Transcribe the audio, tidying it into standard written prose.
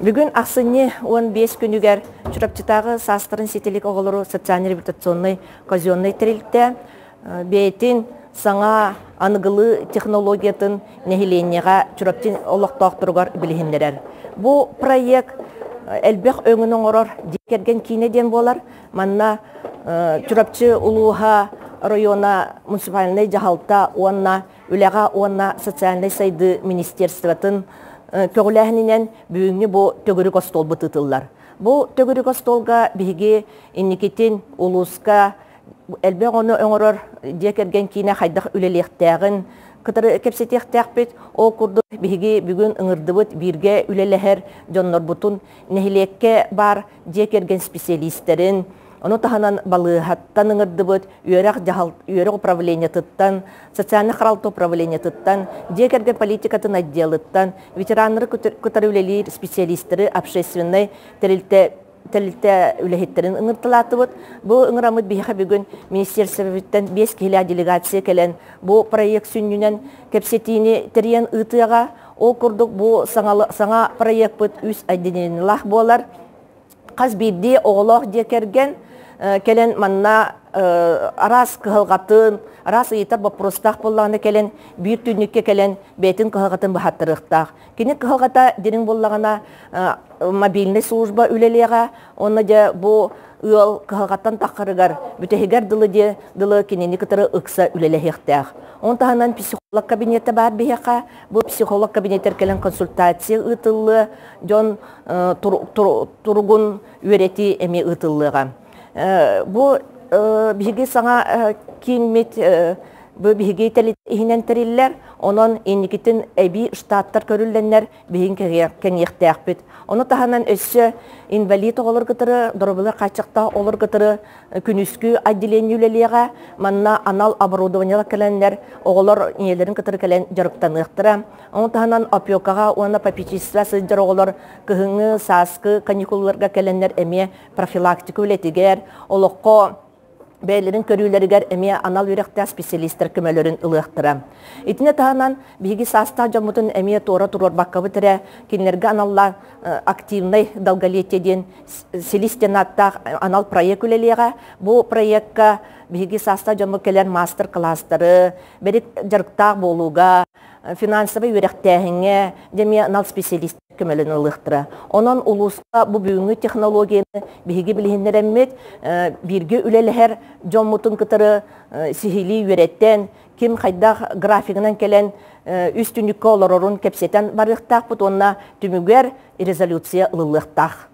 Бүгүн ахсынньы 15 күнүгэр Чурапчытааҕы саастарын ситилик оҕолору социально-реабилитационнай казеннай тэрилтэ бэйэтин саҥа аныгылыы технологиятын нэһилиэнньэҕэ Чурапчы олохтоохторугар билиһиннэрэр. Бу проект элбэх өҥүн оҥорор дьиэ кэргэн киинэ диэн буолар. Манна Чурапчы улууһа района муниципальнай дьаһалта уонна Үлэҕэ уонна социальнай сайдыы министерствотын көҕүлээһининэн бүгүҥҥү бу төгүрүк остуолбут ыытыллар. Бу төгүрүк остуолга биһиги инникитин улууска элбэх ону оҥорор дьиэ кэргэн киинэ хайдах үлэлиэхтээҕин кытары кэпсэтиэхтээхпит. Ол курдук биһиги бүгүн ыҥырдыбыт бииргэ үлэлэһэр дьоннорбутун нэһилиэккэ баар дьиэ кэргэн специалистэрин, ону таһынан балыыһаттан ыҥырдыбыт үөрэх дьаһал үөрэх управлениетыттан, социальнай харалта управлениетыттан, дьиэ кэргэн политикатын отделыттан, ветераннары кытары үлэлиир специалистеры общественнай тэрилтэ тэрилтэ үлэһиттэрин ыҥырталаатыбыт. Бу ыҥыраммыт биһиэхэ бүгүн министерствобыттан биэс киһилээх делегация кэлэн бу проект сүнньүнэн кэпсэтиини тэрийэн ыытыаҕа. Ол курдук бу саҥа проекпыт үс отделениелаах буолар. Хас биирдии оҕолоох дьиэ кэргэн кэлэн манна араас кыһалҕатын, араас ыйытар боппуруостаах буоллаҕына кэлэн биир түннүккэ кэлэн бэйэтин кыһалҕатын быһаттарыахтаах. Кини кыһалҕата дириҥ буоллаҕына мобильнай служба үлэлиэҕэ, уонна дьэ бу ыал кыһалҕаттан таххарыгар бүтэһигэр дылы диэ дылы кинини кытары ыкса үлэлэһиэхтээх. Оны таһынан психолог кабинета баар биһиэхэ. Бу психолог кабинетер кэлэн консультация ыытыллыа, дьон туругун үөрэтии эмиэ ыытыллыаҕа. Бу биһиги саҥа кииммит бу биһиги иһинэн тэриллэр, онон инникитин эбии штаттар көрүллэннэр биһин кэҥиэхтээхпит. Ону таһынан өссө инвалид оҕолор кытары, доруобуйа хааччахтаах оҕолор кытары күнүскү отделение үлэлиэҕэ. Манна анал оборудованиелар кэлэннэр оҕолор ийэлэрин кытары кэлэн дьарыктаныахтара. Ону таһынан опекаҕа уонна попечительство сылдьар оҕолор кыһыҥҥы, сааскы каникулларга кэлэннэр эмиэ профилактика үлэтигэр, олоххо бэйэлэрин көрүүлэригэр эмиэ анал үөрэхтээх специалистар көмөлөрүн ылыахтара. Итини таһынан биһиги саастаах дьоммутун эмиэ туора туруорбаккабыт эрэ кинилэргэ аналлаах активный долголетие диэн силис диэн ааттаах анал проект үлэлиэҕэ. Бу проекка биһиги саастаах дьоммут кэлэн маастар-кылаастары, бэрик дьарыктаах буолууга, финансовай үөрэхтээһиҥҥэ дьэ анал специалист көмөлөнө ылыахтара. Онон улууска бу бүгүҥҥү технологияны биһиги билиһиннэрэммит, бииргэ үлэлэһэр дьоммутун кытары сиһилии үөрэттэн, ким хайдах графигынан кэлэн үс түннүккэ олорорун кэпсэтэн барыахтаахпыт уонна түмүгэр резолюция ылыллыахтаах.